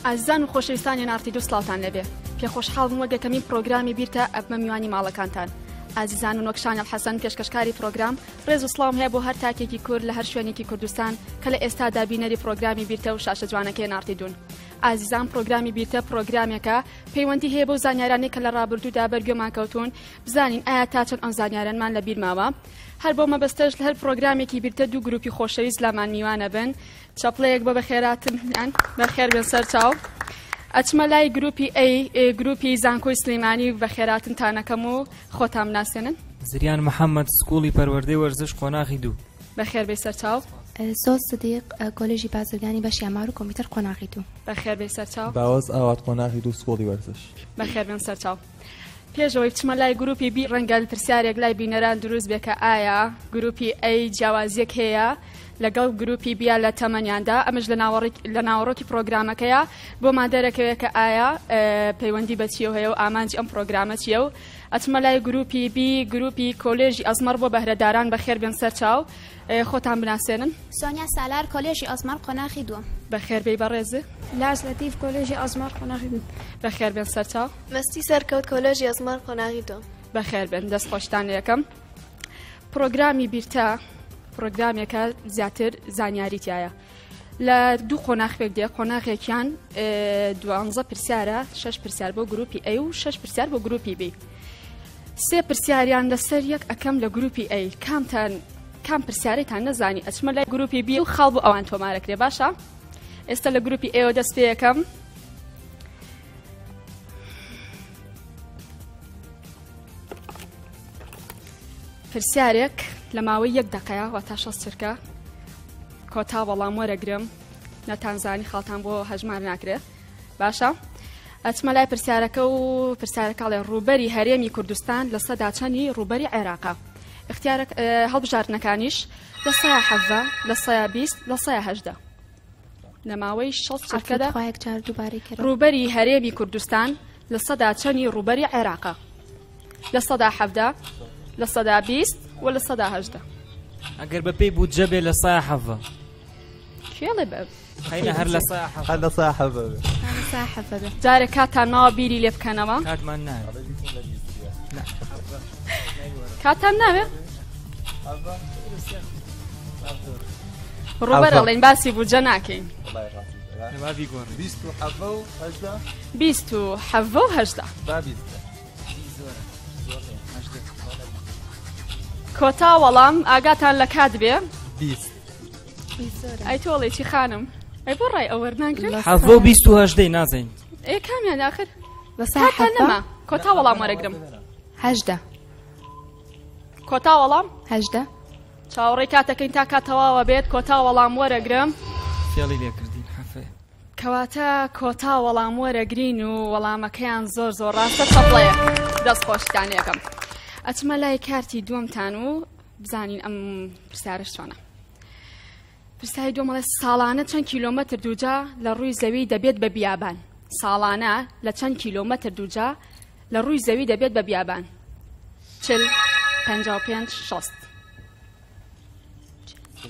ئازیزان و خۆشەویستانی نارتی دوو سڵاوتان لێبێ پێ خۆشحاڵ بووم وەک یەکەمین پرۆگرامی بیرتە ئەبمە میوانی ماڵەکانتان ئازیزان من وەک شانەل حەسەن پێشکەشکاری پرۆگرام ڕێز و سڵاوم هەیە بۆ هەر تاکێکی کورد لە هەر شوێنێکی کوردستان کە لە ئێستادا بینەری پرۆگرامی بیرتە و شاشە جوانەکەی نارتی دوون ئازیزان پرۆگرامی بیرتە پرۆگرامێکە پەیوەندی هەیە بەو زانیارانەی کە لە ڕابردوودا بەرگوێمان کەوتون بزانین ئایا تا چەند ئەم زانیارانمان لە بیر ماوە هەر بۆ مەبەستەش لە هەر پرۆگرامێکی بیرتە دوو گروپی خۆشەویست لامان میوانە بن چەپڵەیەک بۆ بەخێراتنیان بەخێر بێن سەر چاو. ئەچمە لای گروپی ئەی گروپی زانکۆی سلێمانی بەخێراتنتانەکەم و خۆتان بناسێنن. زریان محەممەد سکوڵی پەروەردەی وەرزش قۆناغی دوو. بەخێر بێی سەرچاو. سۆز سدیق کۆلێژی بازرگانی بەشی ئامار و کۆمپیوتەر قۆناغی دوو. بەخێر بێی سەرچاو. باوەز ئاوات قۆناغی دوو سکوڵی وەرزش. بەخێر بێن سەرچاو. پێش ئەوەی بچمە لای گروپی بی ڕەنگە پرسیارێک لای بینەران دروست بێ کە ئایا گروپی ئەی جیاوازیەک هەیە لەگەڵ گروپی بیا لە تەمەنیاندا ئەمەش لە ناوەڕۆکی پرۆگرامەکەیە بۆمان دەرەکەوێت کە ئایا پەیوەندی بە چیەوە هەیە و ئامانجی ئەم پرۆگرامە چییە و ئەچمە لای گروپی بی گروپی کۆلێژی ئەزمەڕ بۆ بەهرەداران بەخێر بێن سەر چاو خۆتان بناسێنن. سۆنیا سالار کۆلێژی ئەزمەڕ قۆناخی دووەم. بەخێر بێی بەڕێز. لاس لەتیف کۆلێژی ئەزمەڕ قۆناخی دووەم. بەخێر بێن سەرچاو. مەستی سەرکەوت کۆلێژی ئەزمەڕ قۆناغی دووەم. بەخێر بێن دەست خۆشتان لێکەم. پرۆگرامی بیرتە پرۆگرامێکە زیاتر زانیاری تایە. لە دوو قۆناخ پێک دێ قۆناغێکیان دوانزە پرسیارە شش پرسیار بۆ گروپی ئەی و شش پرسیار بۆ گروپی بی. سێ پرسیاریان لەسەر یەک ئەکەم لە گروپی ئەی کامتان کام پرسیارێتان نەزانی ئەچمە لای گروپی بی و خاڵ بۆ ئەوان تۆمارەکرێ باشە ئێستا لە گروپی ئێوە دەست پێەکەم پرسیارێک لە ماوەی یەک دقەیە واتا شەست چرکە کۆتا وەڵام وەرەگرم نەتانزانی خاڵتان بۆ هەژمار ناکرێ باشە ئەچمە لای پرسیارەکە و پرسیارەکەڵێ ڕووبەری هەرێمی کوردستان لە سەدا چەنی ڕووبەری عێراقا اختیارە هەڵبژاردنەکانیش لە سەیا حەڤە لە سەیا 20 لە سەیا هەژدە لە ماوەی 6 چرکەدا خواەک جار دووبارەی کەرەوە. ڕووبەری هەرێمی کوردستان لە سەدا چەنی ڕووبەری عێراقا لە سەدا حەڤدە لە سەدا 20 و لە سەدا هەژدە ئەگەر بە پێی بودجە بێ لە سایە حەڤە کێڵێ بە خەینە هەر لە سایە حەڤە هەر لە سایە حەڤە بێ. هەر لە سایە حەڤە بێ. جارێ کاتان ماوە بیری لێ بکەنەوە کاتمان ناوێ کاتان ناوێ ڕوبەر ئەڵێن باسی بودجە ناکەین با بیگۆڕین. بیست و حەڤە و هەژدە بیست و حەڤە و هەژدە با بیست بێ. کۆتا وەڵام ئاگاتان لە کات بێ 20 ئەی تۆ ئەڵێی چی خانم ئەی بۆ ڕای ئەو وەرناگرن حەڤە و 20 و هەژدەی نازانین ئێ کامیان ئاخر لە سا کاتان حەڤە نەما کۆتا وەڵام وەرەگرم هەژدە کۆتا وەڵام هەژدە چاوەڕێی کاتەکەین تا کات تەواوە بێت کۆتا وەڵام وەرەگرم فێڵی لێکردین حەفەیە کەواتە کۆتا وەڵام وەرەگرین و وەڵامەکەیان زۆر زۆر ڕاستە چەپڵەیە دەست خۆشتان یەکەم ئەچمە لای کارتی دووەمتان و بزانین ئەم پرسیارش چۆنە پرسیاری دووەم ئەڵێ ساڵانە چەند کیلۆمەتر دووجا لە ڕووی زەوی دەبێت بە بیابان ساڵانە لە چەند کیلۆمەتر دووجا لە ڕووی زەوی دەبێت بە بیابان چل 55 60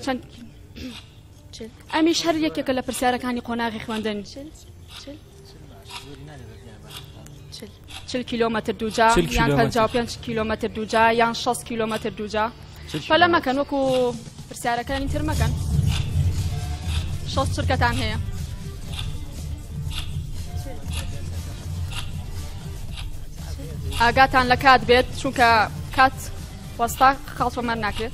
چەند ئەمیش هەر یەکێکە لە پرسیارەکانی قۆناغی خوێندن چل کیلۆمەتر دووجا یان 55 کیلۆمەتر دووجا یان 60 کیلۆمەتر دووجا پەلە مەکەن وەکو پرسیارەکانی تر مەکەن 60 چرکەتان هەیە ئاگاتان لە کات بێت چونکە کات وەستا خاڵ تۆمار ناکرێت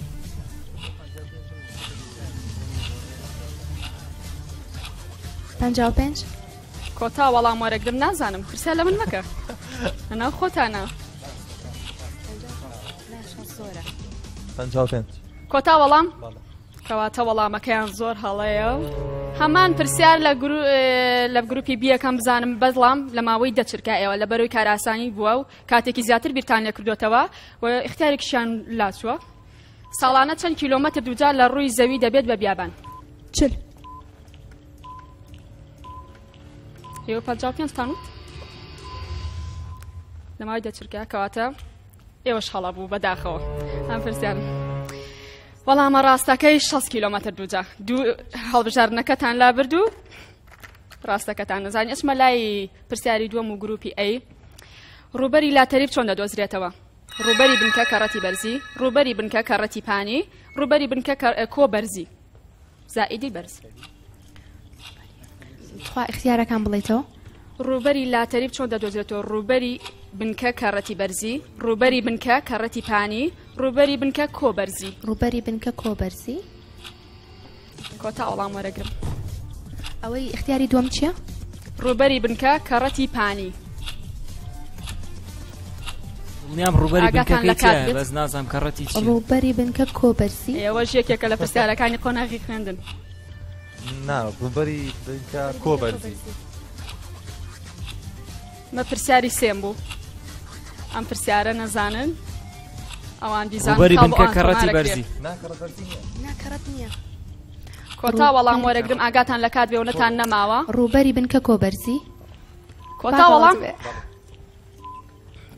55 کۆتا وەڵام وەرەگرم نازانم پرسیار لە من مەکە لەناو خۆتانە. 55 کۆتا وەڵام کەواتە وەڵامەکەیان زۆر هەڵەیە هەمان پرسیار لە گرو لە گروپی بیەکەم بزانم بەڵام لە ماوەی دەچرکە ئێوە لە بەرەوەی کاراسانی بووە و کاتێکی زیاتر بیرتان لێ کردوتەوە و اختیارێکیشیان لاچووە ساڵانە چەند کیلۆمەتر دووجار لە ڕووی زەوی دەبێت بە بیابان چل ئێوە 55 تان وت لە ماوەی دەچرکە کەواتە ئێوەش هەڵە بوو بەداخەوە ئەم پرسیار وەڵامە ڕاستەکەی 6 کیلۆمەتر دووجا دوو هەڵبژاردنەکەتان لابرد و ڕاستەکەتان نەزانی. ئەچمە لای پرسیاری دووەم و گروپی ئەی. ڕووبەری لاتەریب چۆن دەدۆزرێتەوە؟ ڕووبەری بنکە کەڕەتی بەرزی، ڕووبەری بنکە کەڕەتی پانی، ڕووبەری بنکە کۆ بەرزی زائیدی بەرز. تخوا ئیختیارەکان بڵێیتەوە. ڕووبەری لاتەریب چۆن دەدۆزرێتەوە؟ ڕووبەری بنکە کەڕەتی بەرزی، ڕووبەری بنکە کەڕەتی پانی، ڕووبەری بنکە کۆ بەرزی. ڕووبەری بنکە کۆ بەرزی. کۆتا وەڵام وەرەگرم. ئەوەی ئیختیاری دووەم چییە؟ ڕووبەری بنکە کەڕەتی پانی. دڵنیام ڕووبەری بنکەکەی تیایە بەس نازانم کەڕەتی چییە. ڕووبەری بنکە کۆ بەرزی. ئەوەش یەکێکە لە پرسیارەکانی قۆناغی خوێندن. نا ڕووبەری بنکە کۆ بەرزی. مە پرسیاری سێم بوو ئەم پرسیارە نەزانن ئەوان بیزانن ڕووبەری خاڵ بۆ بنکە ئەوان کەڕەتی تۆمارەکرێ. بەرزی. نا کەڕەت بەرزی نییە. نا کەڕەت نییە. کۆتا وەڵام وەرەگرم ئاگاتان لە کات بێ و نەتان نەماوە. ڕووبەری بنکە کۆ بەرزی. کۆتا وەڵام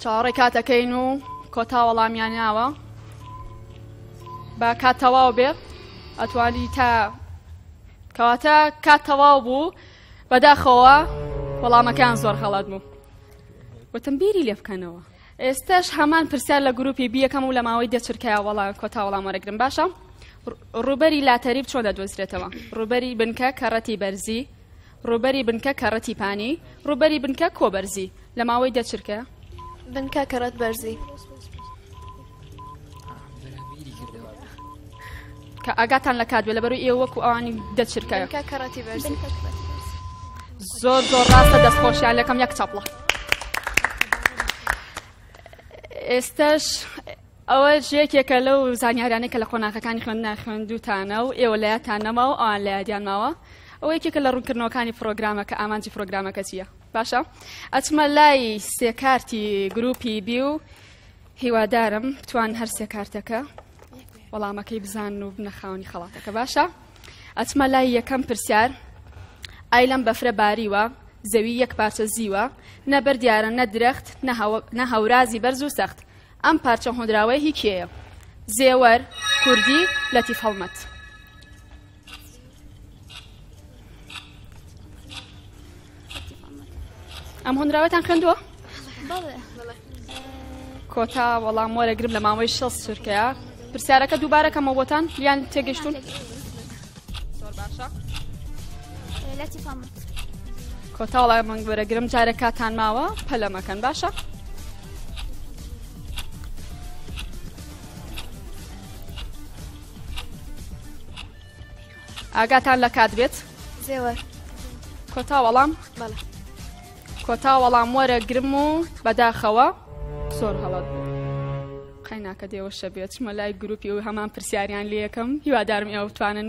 چاوەڕێی کاتەکەین و کۆتا وەڵامیان ناوە با کات تەواو بێ ئەتوانی تا کەواتە کات تەواو بوو بەداخەوە وەڵامەکەیان زۆر غەڵەت بوو وتم بیری لێ بکەنەوە ئێستاش هەمان پرسیار لە گروپی بی یەکەم و لە ماوەی دە چرکەیا وەڵام کۆتا وەڵام وەرەگرم باشە ڕووبەری لاتەریب چۆن دەدۆزرێتەوە ڕووبەری بنکە کەڕەتی بەرزی ڕووبەری بنکە کەڕەتی پانی ڕووبەری بنکە کۆ بەرزی لە ماوەی دە چرکە بنکە کەڕەت بەرزی کە ئاگاتان لە کات بێ لەبەرو ئێوە وەکو ئەوانی دەچرکە کەڕەتی بەرزی زۆر زۆر ڕاستە دەست خۆشیان لەکەم یەک چاپڵە ئێستاش ئەوە یەکێکە لەو زانیارانەی کە لە قۆناغەکانی خوێندنا خوێندوتانە و ئێوە لایەتان نەما و ئەوان لە یادیان ماوە ئەوە یەکێکە لە ڕوونکردنەوەکانی پرۆگرامەکە ئامانجی پرۆگرامەکە چییە باشە ئەچمە لای سێکارتی گروپی بی و هیوادارم بتوان هەر سێ کارتەکە وەڵامەکەی بزانن و بنە خاوەنی خەڵاتەکە باشە ئەچمە لای یەکەم پرسیار ئای لەم بەفرە باریوە زەوی یەک پارچە زیوە نە بەردیارە نە درەخت نە هەورازی بەرز و سەخت ئەم پارچە هۆنراوەیە هی کێیە زێوەر کوردی لەتیف هەڵمەت ئەم هۆنراوەتان خوێندووە؟ کۆتا وەڵام وەرەگرم لە ماوەی شەست چرکەیە پرسیارەکە دووبارە کەمەوە بۆتان یان تێگەشتون زۆر باشە کۆتا وەڵام وەرەگرم جارێک کاتان ماوە پەلەمەکەن باشە ئاگاتان لە کات بێت زێوەر کۆتا وەڵام بەڵێ کۆتا وەڵام وەرە گرم و بەداخەوە زۆر هەڵەت بوو قەیناکە دێوەشە بێت چمە لای گروپی و هەمان پرسیاریان لەکەم هیوادارم ئێوە بتوانن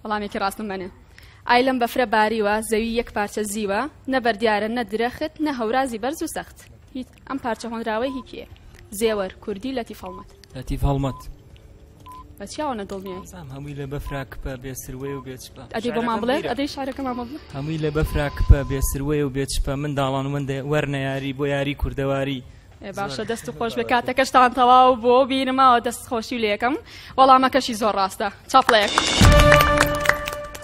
وەڵامێکی ڕاستم بەنێ ئای لەم بەفرە باریوە زەوی یەک پارچە زیوە نە بەردیارە نە درەخت نە هەورازی بەرز و سەخت هیچ ئەم پارچە هۆنراوەی هی کێیە زێوەر کوردی لەتیف هەڵمەت لەتیف هەڵمەت بە چیاوە نەدڵنیای زام هەمووی لە بەفرا کپە بێ سروەی و بێ چپە ئەدەی بۆمان بڵێ ئەدەی شعرەکەمان بۆ بڵێ هەمووی لە بەفرا کپە بێ سروەی و بێ چپە منداڵان و من وەرنە یاری بۆ یاری کوردەواری باشە دەست و خۆش بێ کاتەکەشتان تەواو بۆ بیرماوە دەست خۆشی لەکەم وەڵامەکەشی زۆر ڕاستە چاپڵەیەک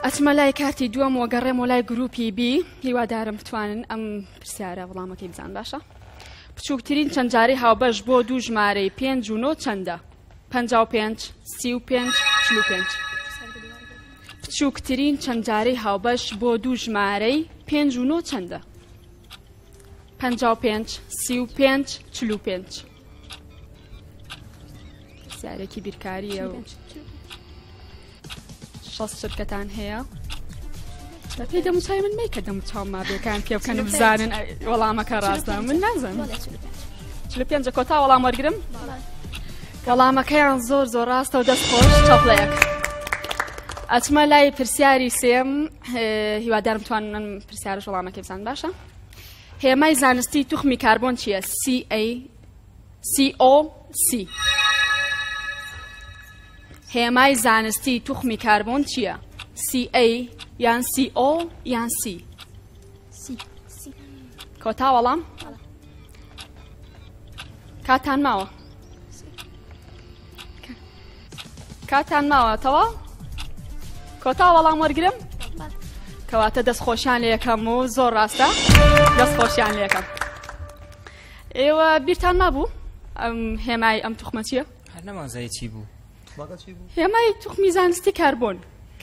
ئەچمە لای کارتی دووەم وەگەڕێم و لای گروپی بی هیوادارم بتوانن ئەم پرسیارە وەڵامەکەی بزان باشە بچووکترین چەند جارەی هاوبەش بۆ دوو ژمارەی پێنج و نۆ چەندە؟ 55 35 45 بچووکترین چەند جارەی هاوبەش بۆ دوو ژمارەی پێنج و نۆ چەندە؟ 55 35 45 پرسیارێکی بیرکارییە و 60 چرکەتان هەیە بەپێی دەموچاوی من مەیکە دەموچاوم مابێکان پێ بکەن و بزانن وەڵامەکە ڕاستە من نازانم 45 کۆتا وەڵام وەرگرم وەڵامەکەیان زۆر زۆر ڕاستە و دەست خۆش چاپڵەیەک ئەچمە لای پرسیاری سێم هیوادارم توانن پرسیارش وەڵامەکەی بزان باشە هێمای زانستی توخمی کاربۆن چییە CA COC هێمای زانستی توخمی کاربۆن چییە؟ CA یان CO یان C؟ کۆتا وەڵام؟ کاتان ماوە؟ کاتان ماوە تەواو؟ کۆتا وەڵام وەرگرم؟ کەواتە دەستخۆشیان لێ یەکەم و زۆر ڕاستە دەستخۆشیان لێ یەکەم. ئێوە بیرتان مابوو ئەم هێمای ئەم توخمە چییە؟ هەر نەمانزای چی بوو. توخمەکە چی بوو؟ هێمای توخمی زانستی کاربۆن.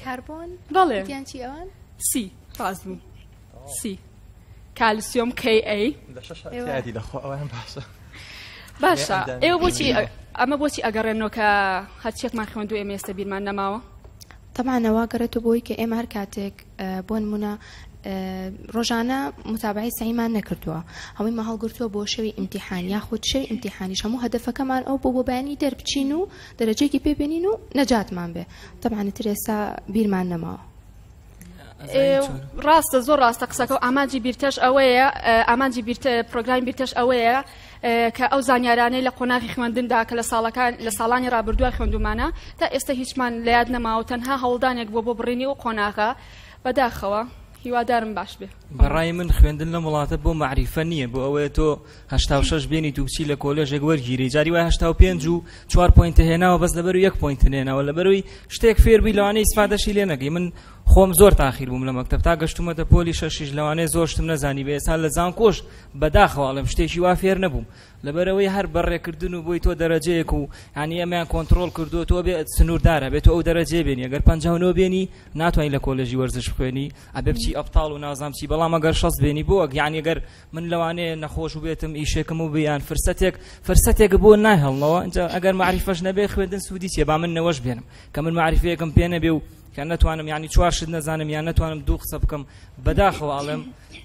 کاربۆن؟ بەڵێ. وتیان چی ئەوان؟ سی ڕاست بوو. سی کالسیۆم کەی ئەی. لە شەش تیادی لەخوا ئەویان باشە. باشە ئێوە بۆچی ئەمە بۆچی ئەگەڕێنەوە کە هەرچیەکمان خوێندو ئێمە ئێستا بیرمان نەماوە؟ تەبعەن ئەوە گەڕێتەوە بۆی کە ئێمە هەر کاتێک بۆ نمونە ڕۆژانە متابعی سەعیمان نەکردووە هەموویمان هەڵگرتووە بۆ شەوی ئیمتیحان یاخود شەوی ئیمتیحانیش هەموو هەدەفەکەمان ئەو بۆ بۆ بەیانی دەربچین و دەرەجەیەکی پێ بێنین و نەجاتمان بێ تەبعەن تر ئێستا بیرمان نەماوە. ڕاستە زۆر ڕاستە قسەکە و ئامانجی بیرتەش ئەوەیە ئامانجی بیرتە پرۆگرامی بیرتەش ئەوەیە کە ئەو زانیارانەی لە قۆناغی خوێندندا کە لە ساڵەکان لە ساڵانی ڕابردووە خوێندومانە تا ئێستا هیچمان لە یاد نەماوە تەنها هەوڵدانێک بووە بۆ بڕینی ئەو قۆناغە بەداخەوە هیوادارم باش بێ. بەڕای من خوێندن لەم وڵاتە بۆ مەعریفە نییە بۆ ئەوەیە تۆ 86 بێنیت و بچی لە کۆلێژێک وەرگیری جاری وای 85 و 4 point هێناوە بەس لەبەر یەک point هێناوە لەبەروی شتێک فێربی لەوانەیە ئیسفادەشی لێ نەکەی من خۆم زۆر تاخیر بووم لە مەکتەب تا گەشتومەتە پۆلی شەشیش لەوانەیە زۆر شتم نەزانی بێ ئێستا لە زانکۆش بەداخەوە ئەڵێم شتێکی وا فێر نەبووم لەبەرئەوەی هەر بەڕێکردن و بۆی تۆ دەرەجەیەک و یانی ئەمیان کۆنتڕۆڵ کردووە تۆ بێ سنووردارە بێت تۆ ئەو دەرەجەیە بێنی ئەگەر 59 بێنی ناتوانانی لە کۆلێژی وەرزش بخوێنی ئەبێ بچی ئەبتاڵ و نازام چی بەڵام ئەگەر 60 بێنی بۆ ئەگ یانی ئەگەر من لەوانەیە نەخۆش و بێتم ئیشێکم و بیان فرسەتێک فرسەتێک بۆ ناهێڵنەوە ئینجا ئەگەر مەعریفەش نەبێ خوێندن سوودی چیە با من نەوەش بێنم کە من مەعریفەیەکم پێ نەبێ و کە نەتوانم یانی چوار شت نەزانم یان نەتوانم دوو قسە بکەم بەداخەوە ئەڵێم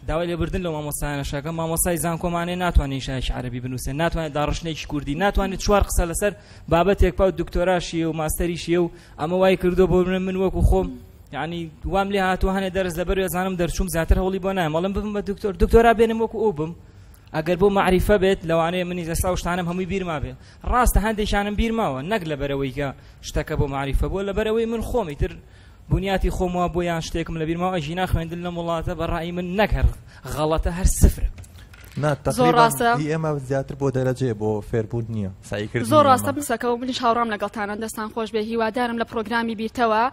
داوای لێبوردن لەو مامۆستایانەش ئەکەم مامۆستای زانکۆمانەیە ناتوانێت ئینشایەکی عەرەبی بنووسێت ناتوانێت داڕشتنێکی کوردی ناتوانێت چوار قسە لەسەر بابەتێک پاو دکتۆراشیە و ماستەریشیە و ئەمە وای کردو بۆ من من وەکو خۆم یعنی وام لێ هاتووە هەنێ دەرس لەبەر وێزانم دەرچووم زیاتر هەوڵی بۆ نایم ئەڵێم ببم بە دکتۆر دکتۆرا بێنم وەکو ئەو بم ئەگەر بۆ مەعریفە بێت لەوانەیە منی ئێستا ئەو شتانەم هەمووی بیرما بێ ڕاستە هەندێکیانم بیرماوە نەک لەبەرەوەی کە شتەکە بۆ مەعریفە بووە لەبەرەوەی من خۆمی تر بنیاتی خۆم وا بۆ یان شتێکم لە بیرماوە ئەگینا خوێندن لەم وڵاتە بە ڕای من نەک هەر غەڵەتە هەر سفرە. نا زۆر تەقریبا ڕاستە. هی ئێمە زیاتر بۆ دەرەجەیە بۆ فێربوون نییە سەعیکردنی زۆر ڕاستە ئێمە. قسەکە و منیش هاوڕام لەگەڵتانە دەستان خۆش بێ هیوادارم لە پڕۆگرامی بیرتەوە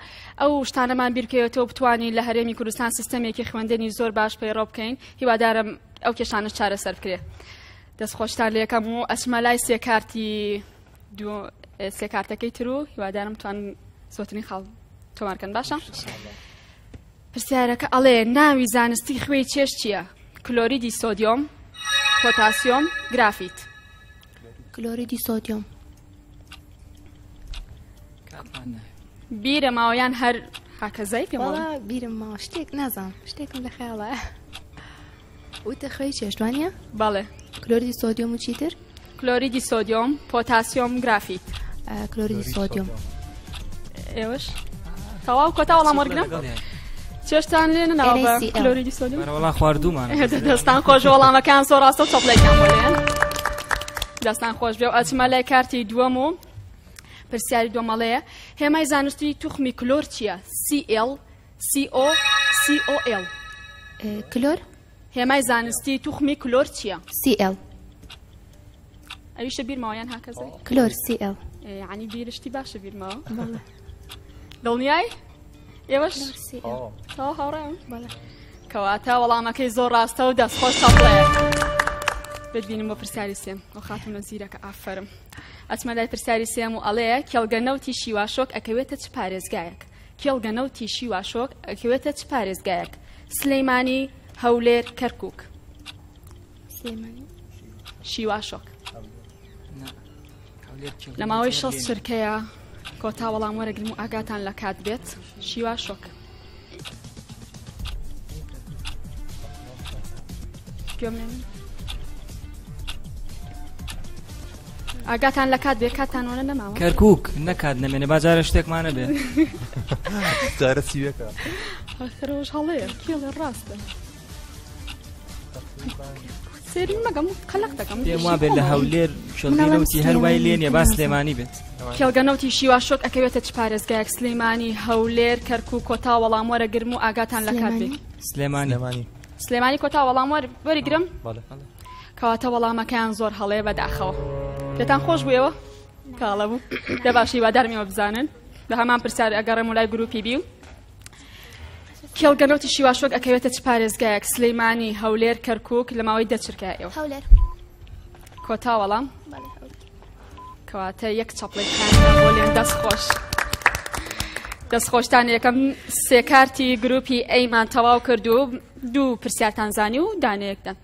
ئەو شتانەمان بیرکەوێتەوە بتوانین لە هەرێمی کوردستان سیستەمێکی خوێندنی زۆر باش پەیڕەو بکەین هیوادارم ئەو کێشانەش چارەسەر بکرێ دەست خۆشتان لێکەم و ئەچمە لای سێ کارتی دوو سێ کارتەکەی تر و هیوادارم توان زۆترین خاڵ تۆمارکەن باشە پرسیارەکە ئەڵێ ناوی زانستی خوێی چێش چییە؟ کلۆریدی سۆدیۆم، پۆتاسیۆم، گرافیت. کلۆریدی سۆدیۆم. بیرە ماوە یان هەر هاکەزای پێم وەڵا بیرم ماوە شتێک نازانم شتێکم لە خەیاڵایە وتە خوێی چێشت وانە؟ بەڵێ. کلۆریدی سۆدیۆم و چیتر؟ کلۆریدی سۆدیۆم، پۆتاسیۆم، گرافیت. کلۆریدی سۆدیۆم. ئێوەش تەواو کۆتا وەڵام وەرگرم؟ چێشتان لێ نەناوە بە کلۆریدی سۆدیۆم؟ وەڵا خواردوومان. دەستان خۆش وەڵامەکان زۆر ڕاستە و چۆپلێکیان بۆ لێن. دەستان خۆش بێ و ئەچمە لای کارتی دووەم و پرسیاری دووەم ئەڵێ هێمای زانستی توخمی کلۆر چییە؟ CL CO COL. کلۆر؟ هێمای زانستی توخمی کلۆر چییە؟ CL. ئەویشە بیرمەوە یان هاکەزای؟ کلۆر CL. یعنی بیرشتی باشە بیرمەوە. دڵنیای؟ ئێوەش؟ تەواو هاوڕێم؟ کەواتە وەڵامەکەی زۆر ڕاستە و دەستخۆش تەپڵێک. بتبینم بۆ پرسیاری سێم ئەو خاتوونە زیرەکە ئافەرم. ئەچمە لای پرسیاری سێم و ئەڵێ کێڵگە نەوتی شیواشۆک ئەکەوێتە چ پارێزگایەک؟ کێڵگە نەوتی شیواشۆک ئەکەوێتە چ پارێزگایەک؟ سلەیمانی، هەولێر، کەرکوک. سلێمانی. شیواشۆک. لە ماوەی 6 چرکەیە کۆتا وەڵام وەرەگرم و ئاگاتان لە کات بێت. شیواشۆک. گوێم لێ نییە؟ ئاگاتان لە کات بێ کاتان وەرە نەماوە. کەرکوک نەکات نەمێنێ با جارە شتێکمان نەبێ. جارە سیوەکە. ئاخرەوەش هەڵەیە کێڵێ ڕاستە. سێری مەگەم قەلەق دەکەم. پێم وابێ لە هەولێر کێڵگەی نەوتی هەر وای لێ نییە با سلێمانی بێت. کێڵگە نەوتی شیواشۆک ئەکەوێتە چ پارێزگایەک؟ سلێمانی، هەولێر، کەرکوک. کۆتا وەڵام وەرەگرم و ئاگاتان لە کات بێ. سلێمانی. سلێمانی کۆتا وەڵام وەرگرم؟ کەواتە وەڵامەکەیان زۆر هەڵەیە بەداخەوە. پێتان خۆش بوویەوە؟ کاڵە بوو. دە باش هیوادارم ئێوە بزانن. لە هەمان پرسیار ئەگەڕێم و لای گروپی بی و کێڵگە نەوتی شیواشۆک ئەکەوێتە چ پارێزگایەک؟ سلیمانی، هەولێر، کەرکوک لە ماوەی دە چرکە ئێوە. هەولێر. کۆتا وەڵام؟ بەڵێ هەولێر. کەواتە یەک چەپڵەی خانمان بۆ لێن دەست خۆش. دەست خۆشتان یەکەم سێ کارتی گروپی ئەیمان تەواو کرد و دوو پرسیارتان زانی و دانەیەکدان.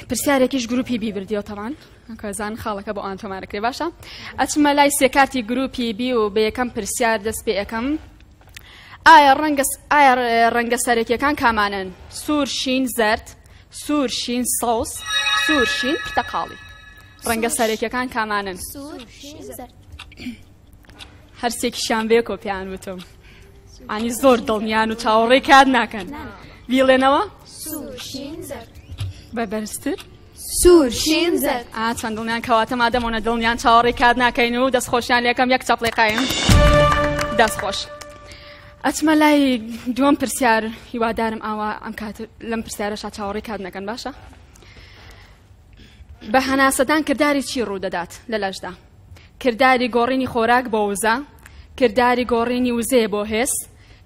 پرسیارێکیش گروپی بی بردیەوە تەوان کەزان خاڵەکە بۆ ئەوان تۆمارەکرێ باشە ئەچمە لای سێ کارتی گروپی بی و بە یەکەم پرسیار دەست پێ ئەەکەم ئایا ڕەنگە ئایا ڕەنگە سەرەکیەکان کامانەن؟ سوور شین زەرد سوور شین سەوز سوور شین پرتەقاڵی ڕەنگە سەرەکیەکان کامانەن؟ سوور شین زەرد. هەرسێکیشیان بێکۆ پێیان وتم ئانی زۆر دڵنیان و چاوەڕێی کات ناکەن بیڵێنەوە سوور شین زەرد. بە بەرزتر سوور شین زەرد. ئا چەند دڵنیان کەواتە مادەم ئەونە دڵنیان چاوەڕێی کات ناکەین و دەست خۆشیان لێکەم یەک چەپڵی قایم دەست خۆش ئەچمە لای دووەم پرسیار هیوادارم ئاوا ئەم کات لەم پرسیارەشا چاوەڕێی کات نەکەن باشە بە هەناسەدان کرداری چی ڕوو دەدات لە لەشدا کرداری گۆڕینی خۆراک بۆ وزە کرداری گۆڕینی وزەیە بۆ هێز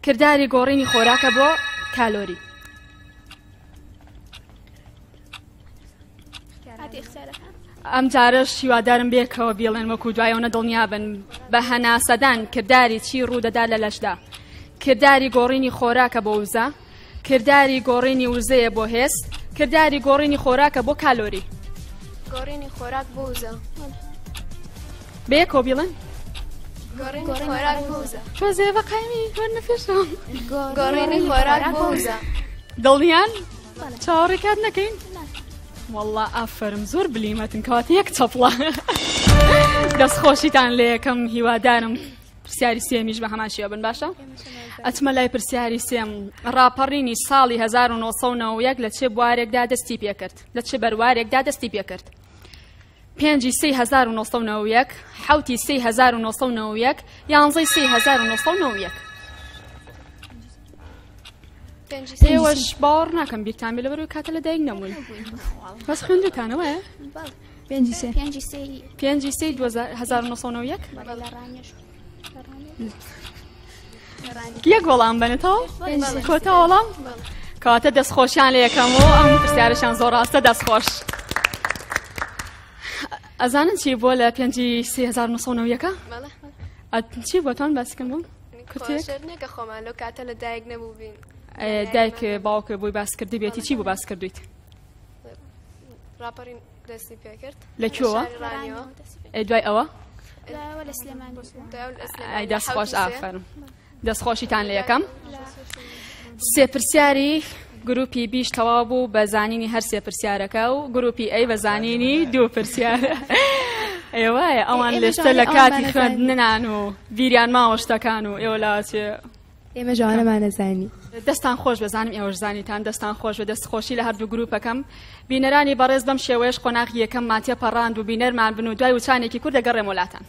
کرداری گۆڕینی خۆراکە بۆ کالۆری ئەم جارەش هیوادارم بێکەوە بیڵێن وەکو دوایەوە دڵنیابن بە هەناسەدان کرداری چی ڕوودەدا لە لەشدا کرداری گۆڕینی خۆراکە بۆ وزە کرداری گۆڕینی وزەیە بۆ هێز کرداری گۆڕینی خۆراکە بۆ کالۆری گۆڕینی خۆراک بۆ وزە بەیەکەوە بیڵێن گۆڕینی خۆراک بۆ وزە تۆزێ بە قایمی وەرنە پێشەوە گۆڕینی خۆراک بۆ وزە دڵنیان چاوەڕێ کات نەکەین والله ئافەرم زۆر بلیمەتن کەواتە یەک چەپڵە دەست خۆشیتان لێ یەکەم هیوادارم پرسیاری سێمیش بە هەمان شێوە بن باشە ئەچمە لای پرسیاری سێم ڕاپەڕینی ساڵی 1991 لە چێ بوارێکدا دەستی پێکرد لە چ بەروارێکدا دەستی پێکرد پێنجی سێی 1991 حوتی سێی 1991 یانزەی سێی 1991 ئێوەش باوەڕ ناکەم بیرتان بێ لەبەرەوەی کاتە لە دایک نەبوون بەس خوێندوتانەوە پێنجی سێ 1991 یەک وەڵام بنێتەوە کۆتا وەڵام کەواتە دەستخۆشیان لە یەکەم و ئەم پرسیارشان زۆر ڕاستە دەستخۆش ئەزانن چی بووە لە پێنجی 1990 چی بۆتان باسکەم بووم کە خۆمان لەو کاتە لە دایک نەبووبین دایک باوکە بۆی باس کردی بێتی چی بۆ باس کردویت ڕاپەڕین دەستی پێکرد لە کوێوە دوای ئەوە ئەی دەست خۆش ئافەرم دەست خۆشیتان لە یەکەم سێ پرسیاری گروپی بیش تەواو بوو بە زانینی هەر سێ پرسیارەکە و گروپی ئەی بە زانینی دوو پرسیار ئێوە ئەوان لێستە لە کاتی خوێندنان و بیریان ماوە شتەکان و ئێوە لاچێ ئێمە ژوانەمان نەزانی. دەستان خۆش بێ زانم ئێوەش زانیتان دەستان خۆش بێ دەست خۆشی لە هەردوو گروپەکەم بینەرانی بەڕێز بەم شێوەیەش قۆناغی یەکەممان تێپەڕاند و بینەرمان بن و دوای وچانێکی کورت دەگەڕێمەوە لاتان.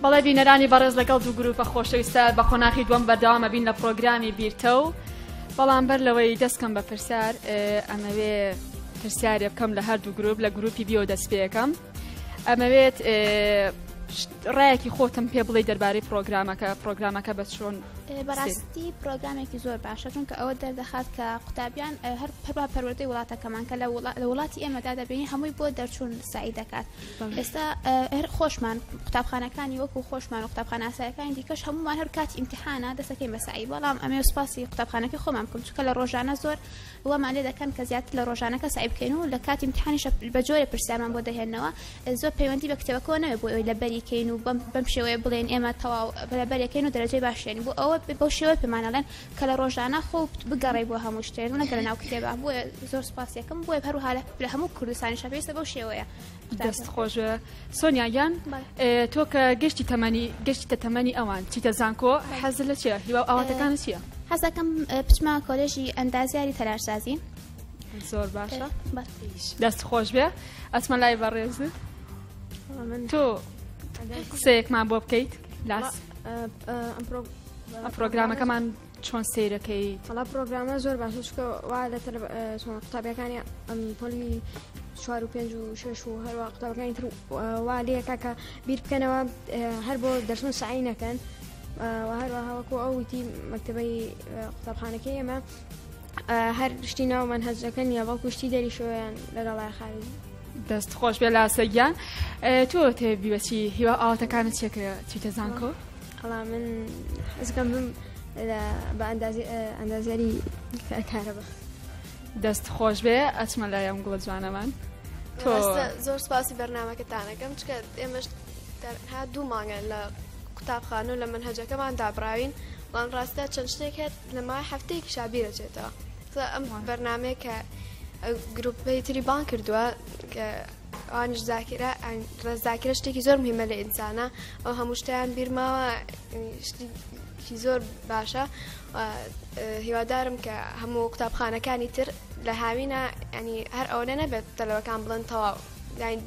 بەڵێ بینەرانی بەڕێز لەگەڵ دوو گروپە خۆشەویستە بە قۆناخی دووەم بەردەوامە بین لە پرۆگرامی بیرتە و بەڵام بەر لەوەی دەستکەم بە پرسیار ئەمەوێ پرسیارێ بکەم لە هەردوو گروپ لە گروپی بیەوە دەست پێەکەم ئەمەوێت ڕایەکی خۆتم پێ بڵێ دەربارەی پرۆگرامەکە پرۆگرامەکە بە چۆن بەڕاستی پرۆگرامێکی زۆر باشە چونکە ئەوە دەردەخات کە قوتابیان هەر پەروا پەروەردەی وڵاتەکەمان کە لە وڵاتی ئێمەدا دەبینی هەمووی بۆ دەرچوون سعی دەکات ئێستا هەر خۆشمان قوتابخانەکانی وەکو خۆشمان و قوتابخانە ئاسایەکانی دیکەش هەمومان هەر کاتی ئیمتحانە دەستەکەین بە سعی بەڵام ئەمێ سوپاسی قوتابخانەکەی خۆمان بکەم چونکە لە ڕۆژانە زۆر وامان لێ دەکەن کە زیاتر لە ڕۆژانەکە سەعی بکەین و لە کاتی ئیمتیحانیشە بە جۆرێ پرسیارمان بۆ دەهێننەوە زۆر پەیوەندی بە کتێبەکەوە نەبێت بۆ ئەوەی لەبەری کەین و بەم شێوەیە بڵێن ئێمە تەواو لەبەرێکەین و دەرەجەی باش دێنین بۆ ئەوە بەو شێوەیە پێمان ئەڵێن کە لە ڕۆژانە خۆ بگەڕێی بۆ هەموو شتێک نەک لە ناو کتێبە بۆیە زۆر سوپاسیەکەم بۆیە هەروەها لە هەموو کوردستانیشە پێویستە بەو شێوەیە دەست خۆش سۆنیا گیان تۆ کە گەشتی تەمەنی گەشتیتە تەمەنی ئەوان چیتە زانکۆ حەزت لە چیە هیوا ئاواتەکانت چییە؟ حەزەکەم بچمە کۆلێژی ئەندازیاری تەلارسازی. زۆر باشە دەست خۆش بێ ئەچمە لای بەڕێز تۆ قسەیەکمان بۆ بکەیت لاس ئەم پرۆگرامەکەمان چۆن سەیرەکەی وەڵا پرۆگرامە زۆر باشە چونکە وا لە قوتابیەکانی ئەم پۆلی چوار و پێنج و شەش و هەروە قوتابەکانی تر وا لێکا کە بیر بکەنەوە هەر بۆ دەرسون سعی نەکەن و هەروەها وەکو ئەو وتی مەکتەبەی قوتابخانەکەی ئێمە هەر شتی ناو مەنهەجەکە نییە بەڵکو شتی دەریشەوەیان لەگەڵای خارجی. دەست خۆش بێ لاسە گیان تۆ تێبی بەچی هیوا ئاواتەکانت چیە کە چیتە زانکۆ؟ وەڵا من حەزەکەم بم بە ئەندازیاری کارەبا. دەست خۆش بێ ئەچمە لای ئەم گوڵە جوانەمان تۆ زۆر سپاسی بەرنمەکەتانەکەم چکە ئێمەش تەنها دوو مانگە لە قوتابخانە و لە مەنهەجەکەمان دابراوین بەڵام ڕاستە چەند شتێک هەیە لە ماوەی هەفتەیەکیشا بیرەچێتەوە ئەم بەرنمەیە کە گروپەی تری بان کردووە کە ئەوانیش زاکرە زاکرە شتێکی زۆر مهمە لە ئینسانە ئەو هەموو شتیان بیرماوە شتێکی زۆر باشە هیوادارم کە هەموو قوتابخانەکانی تر لە هاوینە ینی هەر ئەوەنە نەبێت تەلەوەکان بڵێن تەواو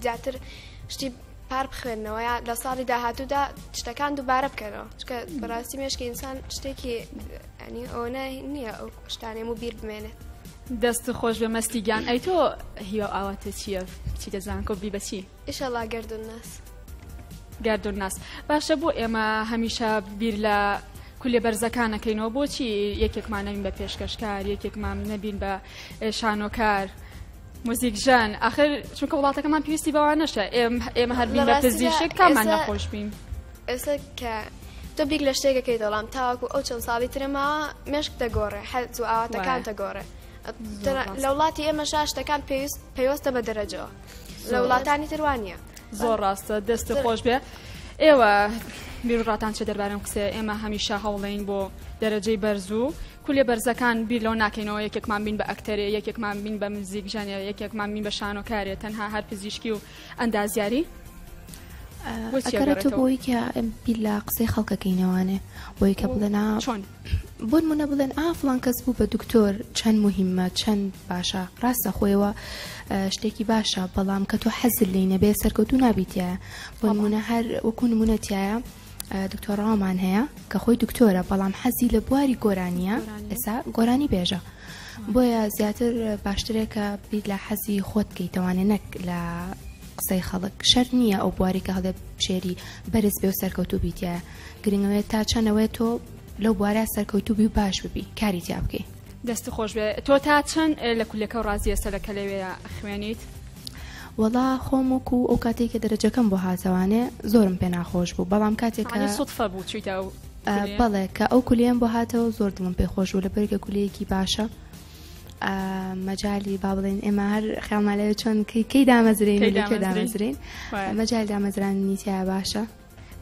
زیاتر شتی پار بخوێنەوە یا لە ساڵی داهاتوودا شتەکان دووبارە بکەنەوە چکە بەڕاستی مێشکی ئینسان شتێکی ئەنی ئەوە نییە ئەو شتانێم و بیر بمێنێت. دەست خۆش بێ مەستی گیان ئەی تۆ هیوا ئاواتە چییە بچیتە زانکۆ بی بەچی؟ ئیشەڵا گەردوون ناس. گەردوون ناس باشە بۆ ئێمە هەمیشە بیر لە کولێ بەرزەکان نەکەینەوە بۆچی یەکێکمان نەبین بە پێشکەشکار یەکێکمان نەبین بە شانۆکار موزیکژەن ئاخر چونکە وڵاتەکەمان پێویستی بەوانەشە ئێمە هەر بین بە پزیشک کامان نەخۆش بین. ئێستا کە تۆ بیر لە شتێکەکەی دەڵام تاوەکو ئەو چەند ساڵی ترە ماوە مێشک دەگۆڕێ حەز و ئاواتەکان دەگۆڕێ لە وڵاتی ئێمە شاشتەکان پێویست پەیوەستە بە دەرەجەوە لە وڵاتانی تر وانە. زۆر ڕاستە دەست خۆش بێ ئێوە بیرڕاتان چە دەربارەم قسەیە ئێمە هەمیشە هەوڵین بۆ دەرەجەی بەرز و کولێ بەرزەکان بیر لەوە ناکەینەوە یەکێکمان بین بە ئەکتەرێ، یەکێکمان بین بە موزیکژەنێ، یەکێکمان بین بە شانۆکارێ، تەنها هەر پزیشکی و ئەندازیاری؟ بۆچی ئەگەڕێتەوە ئەگەڕێتەوە؟ بۆی کە بیر لە قسەی خەڵکەکەینەوانێ بۆی کە بڵێن ئا چۆن؟ بۆ نمونە بڵێن ئا فڵان کەس بوو بە دکتۆر چەند موهیمە چەند باشە ڕاستە خۆیەوە شتێکی باشە بەڵام کە تۆ حەزت لێی نەبێ سەرکەوتوو نابی تیایە بۆ نمونە هەر وەکو نمونە تیایە دکتۆر ڕاومان هەیە کە خۆی دکتۆرە بەڵام حەزی لە بواری گۆرانیە ئێستا گۆرانی بێژە بۆیە زیاتر باشترە کە بیر لە حەزی خۆت بکەیتەوانێ نەک لە قسەی خەڵک شەر نییە ئەو بواری کە هەڵێ شێری بەرز بێ و سەرکەوتوو بیتە گرنگەوەی تا چەنەوەی تۆ لەو بوارە سەرکەوتوو بی و باش ببی کاری تیا بکەی. دەست خۆش بێ تۆ تا چەند لە کولەکە و ڕازی ئێستا لە کە لەوێ خوێنیت؟ وەڵا خۆم وەکو ئەو کاتێک کە دەرەجەکەم بۆ هاتەوانێ زۆرم پێ ناخۆش بوو بەڵام کاتێک کە سوتفە بوو چوویتە ئەو بەڵێ کە ئەو کولیەم بۆ هاتەوە زۆر دڵم پێ خۆش بوو لەبەر کە کولیەکی باشە مەجای با بڵێن ئێمە هەر خیاڵمان لەوێ چۆن کەی دامەزرین لەکوێ دامەزرین مەجای دامەزرانی تیا باشە.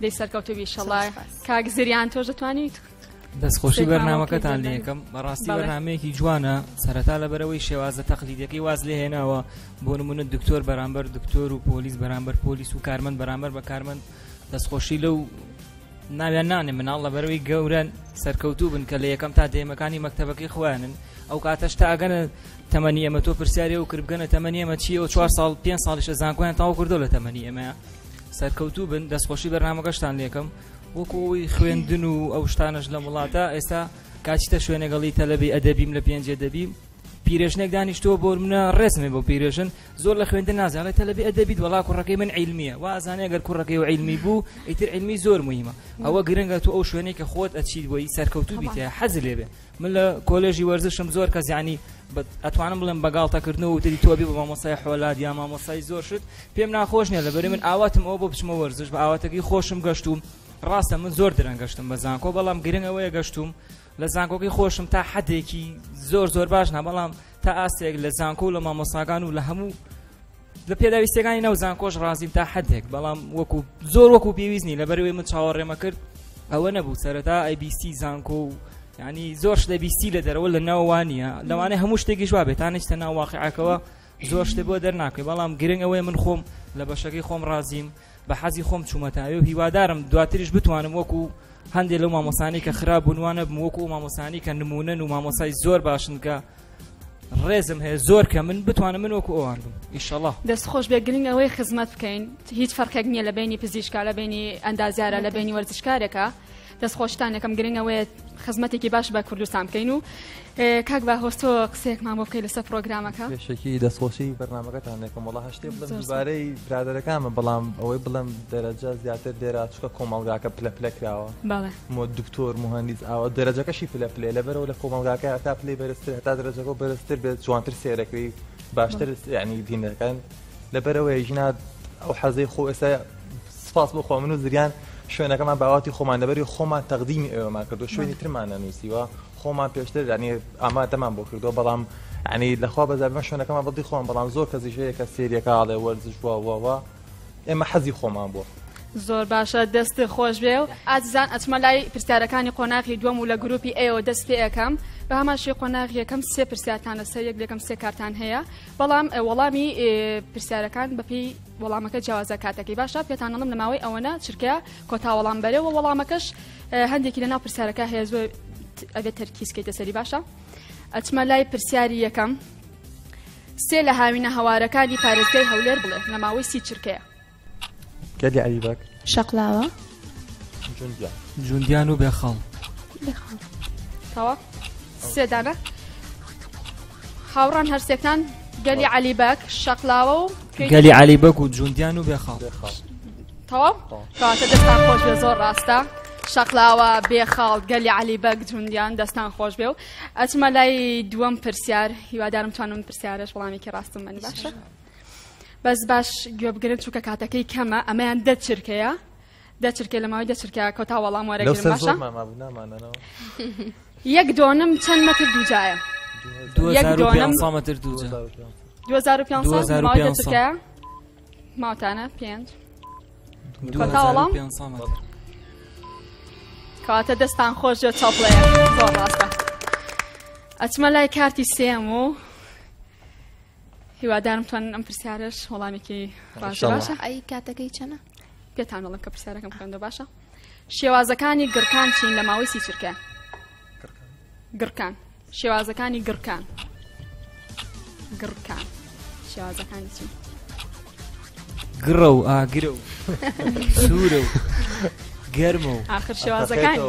دەی سەرکەوتوو بی ئیشەڵا کاک زریان تۆش دەتوانیت دەستخۆشی بەرنامەکەتان لەکەم بەڕاستی بەرنمەیەکی جوانە سەرەتا لەبەرەوەی شێوازە تەقلیدەکەی واز لێ هێناوە بۆ نمونە دکتۆر بەرامبەر دکتۆر و پۆلیس بەرامبەر پۆلیس و کارمەند بەرامبەر بە کارمەند دەستخۆشی لەو ناویان نانێ مناڵ لەبەرەوەی گەورەن سەرکەوتوو بن کە لە یەکەم تا دێمەکانی مەکتەبەکەی خۆیانن ئەو کاتەش تا ئەگەنە تەمەنی ئێمە تۆ پرسیاری و کرد بگەنە تەمەنی ئێمە چییە و چوار ساڵ پێ ساڵیشە زانکۆیان تاو کردو لە تەمەنی ئێمە سەرکەوتوو بن دەستخۆشی بەرنامەکەشتان لێکەم وەکو ئەوی خوێندن و ئەو شتانەش لەم وڵاتە ئێستا کاچیتە شوێنەگەڵی تەلەبی ئەدەبیم لە پێنجێ دەبیم پیرێژنێک دانیشتووە بۆ منە ڕێزمێ بۆ پیرێژن زۆر لە خوێندن نازانێت تەلەبی ئەدەبیت وەڵا کوڕەکەی من عیلمیە وا ئەزانێ ئەگەر کوڕەکەی و عیلمی بوو ئیتر عیلمی زۆر مهمە ئەوە گرنگە تۆ ئەو شوێنەی کە خۆت ئەچیت بۆی سەرکەوتوو بیتە حەز لێ بێ من لە کۆلێژی وەرزشم زۆر کەس یانی ئەتوانم بڵێم بە گاڵتەکردنەوە وتری تۆ بی بە مامۆستای حۆلاد یا مامۆستای زۆر شت پێم ناخۆش نییە لەبەری من ئاواتم ئەوە بۆ بچمە وەرزش بە ئاواتەکەی خۆشم گەشتوم ڕاستە من زۆر درەنگ گەشتم بە زانکۆ بەڵام گرنگ ئەوەیە گەشتوم لە زانکۆکەی خۆشم تا حدێکی زۆر زۆر باش نا بەڵام تا ئاستێک لە زانکۆ و لە مامۆستاکان و لە هەموو لە پێداویستەکانی ناو زانکۆش ڕازیم تا حدێک بەڵام وەکو زۆر وەکو پێویست نی لەبەرەوەی من چاوەڕێمە کرد ئەوە نەبوو سەرەتا ئەیبیستی زانکۆ و ینی زۆر شتە بیستی لە دەرەوە لە ناو وانە لەوانەیە هەموو شتێکیش وا بێت تا نەچتە ناو واقعەکەوە زۆر شتێ بۆ دەرناکەی بەڵام گرنگ ئەوەیە من خۆم لە بەشەکەی خۆم ڕازیم بە حەزی خۆم چوومەتاوێ و هیوادارم دواتریش بتوانم وەکو هەندێک لەو مامۆسانی کە خراپ بوون وانە بم وەکو مامۆسانی کە نمونەن و مامۆسای زۆر باشن کە ڕێزم هەیە زۆر کە من بتوانم من وەکو ئەوان بم ئیشەڵا. دەست خۆش بێ گرنگ ئەوەی خزمەت بکەین هیچ فەرقێک نییە لە بینی پزیشکا لە بینی ئەندازیارە لە بینی وەرزشکارێکە دەست خۆشتان یەکەم گرنگ ئەوەیە خزمەتێکی باش بە کوردستان بکەین و کاک باهۆز تۆ قسەیەکمان بۆ بکەی لەسەر پرۆگرامەکە. پێشەکی دەستخۆشی بەرنامەکەتان دەکەم وەڵا هەر شتێ بڵێم دووبارەی برادەرەکانمە بەڵام ئەوەی بڵێم دەرەجە زیاتر لێرە چونکە کۆمەڵگاکە پلە پلە کراوە بەڵێ مۆ دکتۆر موهەندیس ئاوا دەرەجەکەشی پلە پلەیە لەبەرەوە لە کۆمەڵگاکە هەتا پلەی بەرزتر هەتا دەرەجەکە بەرزتر بێت جوانتر سێرەکەی باشتر یعنی دینەکان لەبەرەوەی ژنا ئەو حەزەی خۆ ئێستا سپاس بۆ خوا من و زریان شوێنەکەمان باواتی خۆمان لەبەری خۆمان تەقدیمی ئێوەمان کردو شوێنی ترمان نەنووسیوە خۆمان پێشتر ینی ئامادەمان بۆ کردو بەڵام ینی لەخوا بەزابمە شوێنەکەمان بەدی خۆم بەڵام زۆر کەسیش هەیە کە سێریەکە ئاڵێ وەرزش وە وە وە ئێمە حەزی خۆمان بووە. زۆر باشە دەست خۆش بێ و ئازیزان ئەچمە لای پرسیارەکانی قۆناغی دووەم و لە گروپی ئەوە دەست پێ ئەکەم بە هەمان شێوەی قۆناغی یەکەم سێ پرسیارتان لەسەر یەک لەکەم سێ کارتان هەیە بەڵام وەڵامی پرسیارەکان بەپێی وەڵامەکە جیاوازە کاتەکەی باشە پێتان ئەڵێم لە ماوەی ئەوەنە چرکە کۆتا وەڵام بەرێ و وەڵامەکەش هەندێکی لەناو پرسیارەکە هەیە زۆر ئەبێت تەرکیز کەیتە سەری باشە ئەچمە لای پرسیاری یەکەم سێ لە هاوینە هەوارەکانی پارێزگای هەولێر بڵێ لە ماوەی سی چرکەیە. گەلی عەلی بەگ. شەقلاوە. جوندیان. جوندیان و بێخاڵ. بێخاڵ. تەواو سێ دانە. هاوڕان هەرسێکتان گەلی عەلی بەگ، شەقلاوە و گەلی عەلی بەگ و جوندیان و بێخاڵ. تەواو کەواتە دەستان خۆش بێ زۆر ڕاستە. شەقلاوە، بێخاڵ، گەلی عەلی بەگ، جوندیان دەستان خۆش بێ و ئەچمە لای دووەم پرسیار هیوادارم توانم پرسیارش وەڵامێکی ڕاستم بن باشە بەس باش گوێ بگرن چونکە کاتەکەی کەمە ئەمەیان دە چرکەیە دە چرکە لە ماوەی دە چرکە کۆتا وەڵام وەرەگرم باشە یەک دۆنم چەند مەتر دووجایە؟ یەک دۆنم مەتر دووجا 2500 ماوەی دە چرکەیە ماوتانە پێنج کۆتا وەڵام کەواتە دەستان خۆش جۆ چاپڵەیە زۆر ڕاستە ئەچمە لای کارتی سێم و هیوادارم توانن ئەم پرسیارش وەڵامێکی ڕاست باشە ئەی کاتەکەی چەنە پێتان دەڵم کە پرسیارەکەم خوێندەوە باشە شێوازەکانی گڕکان چین لە ماوەی سی چرکە گڕکان شێوازەکانی گڕکان گڕکان شێوازەکانی چین گڕە و ئاگرە و سوورە و گەرمە و ئاخر شێوازەکانی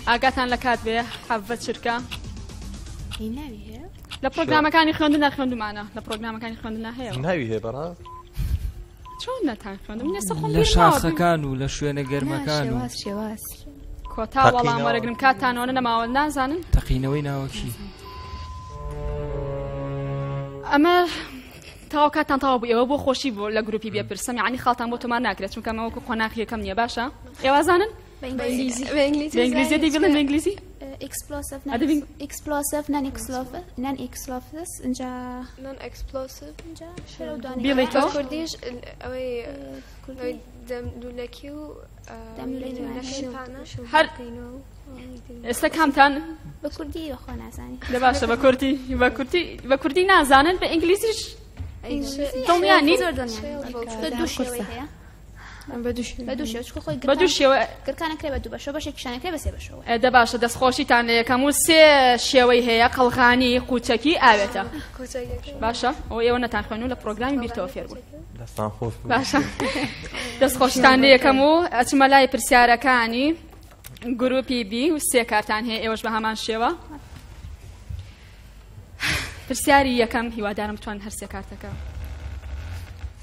ئاگاتان لە کات بێ حەڤە چرکە ناوی هەیە لە پرۆگرامەکانی خوێندنا خوێندومانە لە پرۆگرامەکانی خوێندنا هەیە ناوی هەیە بەڕاست چۆن نەتان خوێندم من ئێستا خۆم لە شاخەکان و لە شوێنە گەرمەکان و شێواز شێواز کۆتا وەڵام وەرەگرم کاتانەوە نەماوە نازانن تەقینەوەی ناوەکی ئەمە تاو کاتان تاوا بوو ئێوە بۆ خۆشی بوو لە گروپی بێپرسم یعنی خاڵتان بۆ تۆمار ناکرێت چونکە ئەمە وەکو قۆناغی یەکەم نییە باشە ئێوازانن بە ئینگلیزی بە ئینگلیزی دەی بڵێن بە ئینگلیزی explosive explosive non explosive non explosive اینجا non explosive اینجا بیڵێ تۆ کوردیش ئەوەی دەم لولەکی و هەر ئێستا کامتان بە کوردی بەخۆ نازانی لە باشە بە کوردی بە کوردی بە کوردی نازانن بە ئینگلیزیش دڵنیا نین زۆر دڵنیا دوو شێوەی هەیە بە دوو شێوە چونکە خۆی بە دوو شێوە گرکان ئەکرێ بە دوو بەشەوە بەشێکیشان ئەکرێ بە سێ بەشەوە. دە باشە دەستخۆشیتان لێ یەکەم و سێ شێوەی هەیە قەڵغانی قوچەکی ئاوێتە باشە ئەوە ئێوە نەتان خوێن و لە پرۆگرامی بیرتەوە فێر بوون دەستان خۆش باشە دەستخۆشتان لێ یەکەم و ئەچمە لای پرسیارەکانی گروپی بی و سێ کارتان هەیە ئێوەش بە هەمان شێوە پرسیاری یەکەم هیوادارم بتوان هەر سێ کارتەکە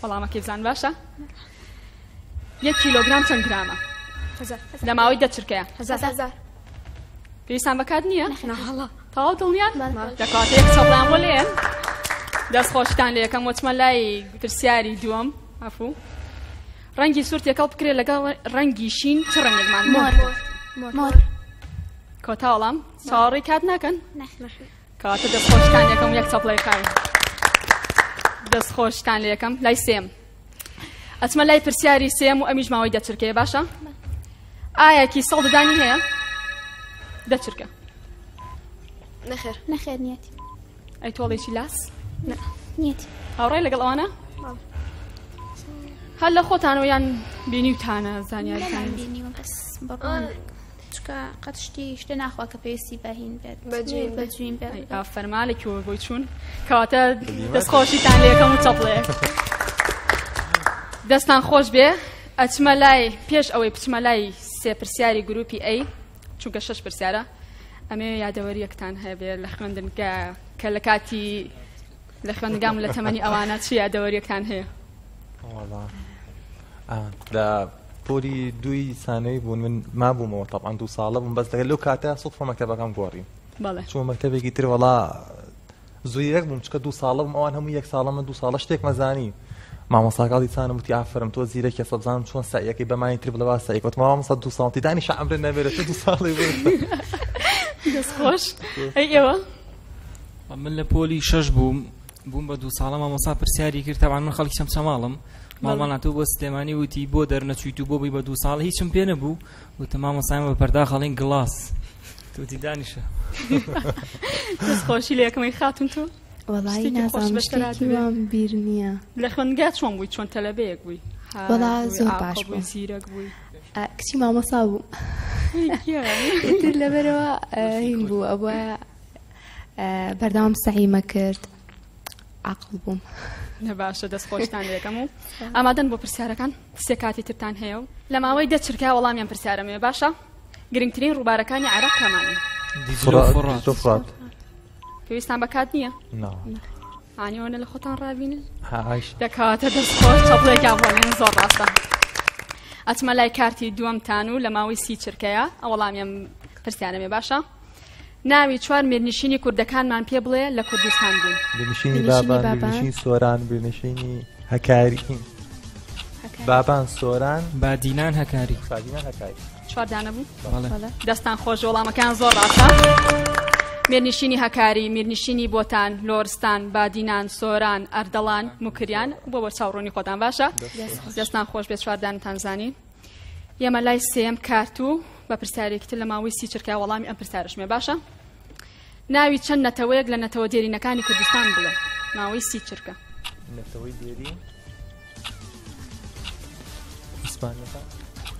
وەڵامەکەی بزان باشە یەک کیلۆگرام چەند گرامە لە ماوەی دە چرکەیە هزار پێویستان بەکات نییە تەواو دڵنیان دەکاتە یەک چەڵیان بۆ لێن دەست خۆشتان لێ یەکەم وەچمە لای پرسیاری دووەم عفو ڕەنگی سوور تێکەڵ بکرێت لەگەڵ ڕەنگی شین چ ڕەنگێکمان مۆر مۆر کۆتا وەڵام چاوەڕێی کات ناکەن کەواتە دەستخۆشتان یەکەم یەک چەپڵەی خاوێن دەستخۆشتان لە یەکەم لای سێم ئەچمە لای پرسیاری سێم و ئەمیش ماوەی دەچرکەیە باشە ئایا کیسەڵ ددانی هەیە دەچرکە نەخێر نەخێر نیەتی ئەی تۆڵێکی لاس نیەتی هاوڕای لەگەڵ ئەوانە هەر لە خۆتانەوە یان بینیوتانە زانیاریتان بینیوە بەس بەڕوان. چونکە قەت شتی شتێ ناخوا کە پێویستی بە هین بێت بە جوین بێت. ئافەرما لە کوێوە بۆی چوون کەواتە دەستخۆشیتان لێکەم و چەپڵەیەک. دەستان خۆش بێ ئەچمە لای پێش ئەوەی بچمە لای سێ پرسیاری گروپی ئەی چونکە شەش پرسیارە ئەمێ یادەوەریەکتان هەبێ لە خوێندنگا کە لە کاتی لە خوێندنگام لە تەمەنی ئەوانە چ یادەوەریەکتان هەیە؟ لە پۆلی دووی سانەوی بوون من مابوومەوە تەبعەن دوو ساڵە بووم بەس لەگەل لەو کاتە سوتفە مەکتەبەکەم گۆڕی چوومە مەکتەبێکی تر وەڵا زویرەک بووم چکە دوو ساڵە بووم ئەوان هەموو یەک ساڵە من دوو ساڵە شتێک مەزانی مامۆساکاڵی چانم وتی ئافرم تۆ زیرەکی سەبزانم چۆن سایەکەی بەمانی تر بڵێ وا سایەک وتم مامۆستا دوو ساڵ دانی شعمرە نەبێت تۆ دوو ساڵی بوو دەست خۆش ئەی ئێوە من لە پۆلی شەش بووم بووم بە دوو ساڵە مامۆسا پرسیاری کرد تەبعەن من خەڵکی چەمچەماڵم ماڵمان هاتوو بۆ سلێمانی وتی بۆ دەرنەچوویت و بۆ بووی بە دوو ساڵ هیچم پێ نەبوو وتم مامۆسا ئێمە بە پەرداخ ئەڵێین گڵاس وتی دانیشە دەست خۆشی لە یەکەمەی خاتون تۆ وەڵایی شتێکی خۆش نازانم بەسەر شتێکی هاتبێ. وام بیر نییە لە خوێندگا چۆن بووی چۆن تەلەبەیەک بووی وەڵا هار بووی زۆر ئاقڵ باش بووی بووم زیرەک بووی کچی مامۆسا بووم گیان. ئیتر لەبەرەوە هین بوو ئەوە بەردەوام سەعیمە کرد عاقڵ بووم. باشە دەست خۆشتان لێکەم و ئامادەن بۆ پرسیارەکان سێ کاتی ترتان هەیە و لە ماوەی دە چرکە وەڵامیان پرسیارەمەوێ باشە گرنگترین ڕووبارەکانی عێراق کامانن؟ دیجلە و فوڕات. فڕات. پێویستان بە کات نییە؟ نا. ئانیەوە لە خۆتان ڕابینن؟ عایش. دەکاتە دەست خۆش چەپڵێکیان بۆ لێن زۆر ڕاستە. ئەچمە لای کارتی دووەمتان و لە ماوەی 30 چرکەیە وەڵامیان پرسیارەمێ باشە؟ ناوی چوار میرنشینی کوردەکانمان پێ بڵێ لە کوردستان بوون. میرنشینی بابان، میرنشینی سۆران، میرنشینی هەکاری. بابان، سۆران، بادینان، هەکاری. بادینان، هەکاری. چوار دانە بوو؟ بەڵێ. دەستان خۆش وەڵامەکان زۆر ڕاستە. میرنشینی هەکاری، میرنشینی بۆتان، لۆرستان، بادینان، سۆران، ئەردەڵان، موکریان بۆ بەرچاوڕوونی خۆتان باشە. دەستان خۆش بێ چوار دانتان زانی. یەمە لای سێیەم کارت و بە پرسیارێکی تر لە ماوەی 30 چرکە وەڵامی ئەم پرسیارەشمێ باشە. ناوی چەند نەتەوەیەک لە نەتەوە دێرینەکانی کوردستان بڵێ ماوەی 30 چرکە. نەتەوەی دێرین ئیسپانیەکان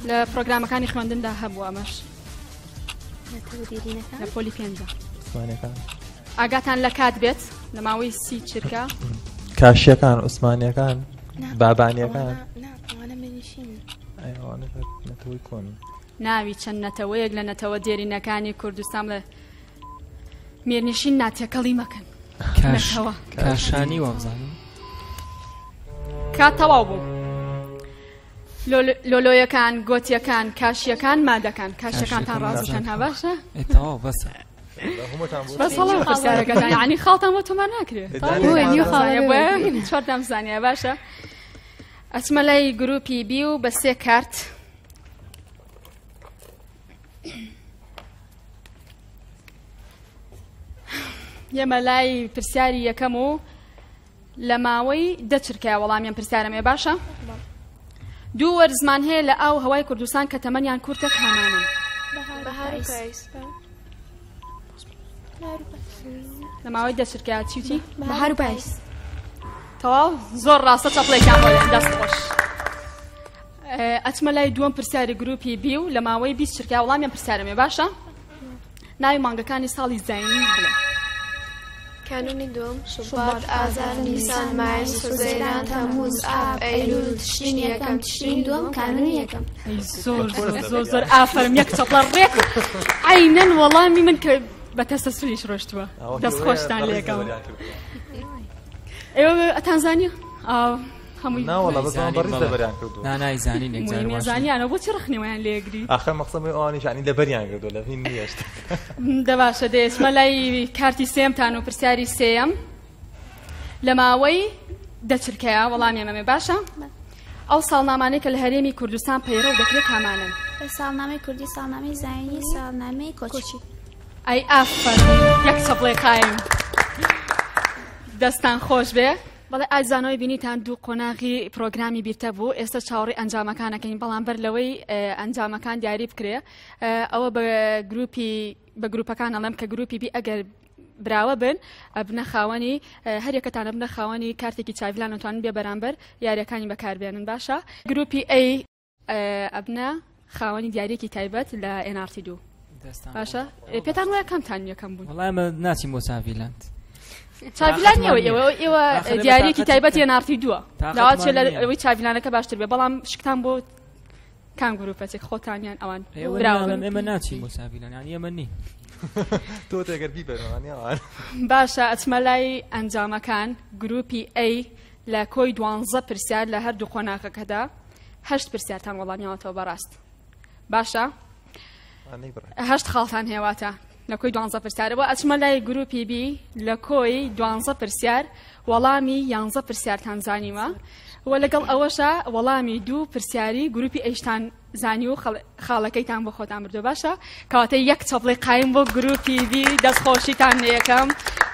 لە پرۆگرامەکانی خوێندندا هەبوو ئەمەش نەتەوە دێرینەکان لە پۆلی پێنجە. عوسمانیەکان ئاگاتان لە کات بێت لە ماوەی 30 چرکە. کاشیەکان عوسمانیەکان بابانیەکان ئەوانە میرنشینن. ئەوانە نەتەوەی کۆنن. ناوی چەند نەتەوەیەک لە نەتەوە دێرینەکانی کوردستان بڵێ میرنشین ناتێکەڵی مەکەن. نەتەوە. کاشانی وابزانم. کات تەواو بوو. لۆلۆیەکان، گۆتیەکان، کاشیەکان، مادەکان. کاشیەکانتان ڕازی تەنها باشە؟ تەواو بەسە. بەس هەڵە پرسیارەکەتان یعنی خاڵتان بۆ تۆمار ناکرێ. چوارتان بزانیە باشە. ئەچمە لای گروپی بی و بە سێ کارت. یەمە لای پرسیاری یەکەم و لە ماوەی دە چرکەیە وەڵامیان پرسیارەمێ باشە؟ دوو وەرزمان هەیە لە ئاو هەوای کوردستان کە تەمەنیان کورتە کامانن؟ لە ماوەی دە چرکەیە چیوتی؟ بەهار و پاییز. تەواو زۆر ڕاستە چەپڵێکیان بۆ لێن دەست خۆش. ئەچمە لای دووەم پرسیاری گروپی بی و لە ماوەی 20 چرکە وەڵامیان پرسیارەمێ باشە؟ ناوی مانگەکانی ساڵی زایینی بڵێ. کانونی دووەم، شوبات، ئازار، نیسان، مارس، حوزەیران، تەمموز، ئاب، ئەیلول، تشرین یەکەم، تشرین دووەم، کانونی یەکەم. زۆر زۆر زۆر زۆر ئافەرم یەک چەپڵە ڕێک عەینەن وەڵامی من کە بە تەسەسولیش ڕۆشتووە. دەست خۆشتان لێکەم. ئێوە ئەتانزانیە؟ هەمووی ناوەڵا بەس ئەوان بەڕیز لەبەریان کردووە. نا نایزانین یەکجار مهمە زانیانە بۆچی ڕخنەوەیان لێگری؟ ئاخر مەقسەم ئەوانیش یعنی لەبەریان کردووە لە هین نییە شتەکە. دە باشە دەیەچمە لای کارتی سێیەمتان و پرسیاری سێیەم لە ماوەی دە چرکەیە وەڵامی ئەمەمێ باشە؟ ئەو ساڵنامانەی کە لە هەرێمی کوردستان پەیڕەو دەکرێت کامانەن؟ ساڵنامەی کوردی، ساڵنامەی زایینی، ساڵنامەی کۆچی. ئەی ئافەرین یەک چەپڵەی قایم دەستان خۆش بێ. بەڵێ ئازیزانەوەی بینیتان دوو قۆناغی پرۆگرامی بیرتە بوو ئێستا چاوەڕێی ئەنجامەکانەکەین بەڵام بەر لەوەی ئەنجامەکان دیاری بکرێ ئەوە بە گروپی بە گروپەکان ئەڵێم کە گروپی بی ئەگەر براوە بن ئەبنە خاوەنی هەریەکەتان ئەبنە خاوەنی کارتێکی چاڤلان ئەتوانن بێ بەرامبەر یاریەکانی بەکاربێنن باشە گروپی ئەی ئەبنە خاوەنی دیاریەکی تایبەت لە NRT دوو. باشە پێتان وایە کامتان یەکەم بوون؟ وەڵا ئێمە ناچین بۆ چاڤیلاند. چاڤیلان نییە ئێوە ئێوە دیاریەکی تایبەت NRT دووە داوا چێ لە ئەوەی چاڤیلانەکە باشتر بێ بەڵام شکتان بۆ کام گروپەچێک خۆتانیان ئەوان براون؟ ئێمە ناچین بۆ چاڤیلان یان ئێمە نین. تۆ تێگەر بیبەرەوە. باشە ئەچمە لای ئەنجامەکان. گروپی A لە کۆی 12 پرسیار لە هەردوو قۆناغەکەدا هەشت پرسیارتان وەڵامیاوەتەوە بەڕاست. باشە هەشت خاڵتان هێواتە لە کۆی دوانزە پرسیارەوە. ئەچمە لای گروپی بی لە کۆی دوانزە پرسیار وەڵامی یانزە پرسیارتان زانیوە و لەگەڵ ئەوەشا وەڵامی دوو پرسیاری گروپی ئەیشتان زانی و خاڵەکەیتان بۆ خۆتان بردو. باشە کەواتە یەک چەپڵی قایم بۆ گروپی بی، دەستخۆشیتان لەیەکەم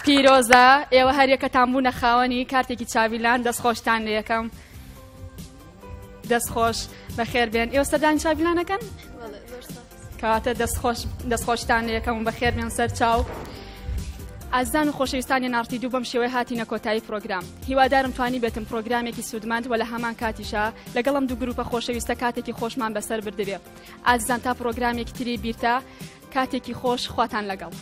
پیرۆزە. ئێوە هەریەکەتان بوونە خاوەنی کارتێکی چاویلان، دەستخۆشتان لەیەکەم. دەستخۆش، بەخێر بێن. ئێوە سەردانی چاویلانەکەن؟ کەواتە دەستخۆش، دەستخۆشتان لەیەکەم و بەخێر بێن سەر چاو. ئازیزان و خۆشەویستانی ناڕتی دوو، بەم شێوەی هاتینە کۆتایی پرۆگرام. هیوادارم توانی بێتم پرۆگرامێکی سوودمەند و لە هەمان کاتیشا لەگەڵم دوو گروپە خۆشەویستە کاتێکی خۆشمان بەسەر بردبێ. ئازیزان تا پرۆگرامێکی تری بیرتە کاتێکی خۆش، خواتان لەگەڵ.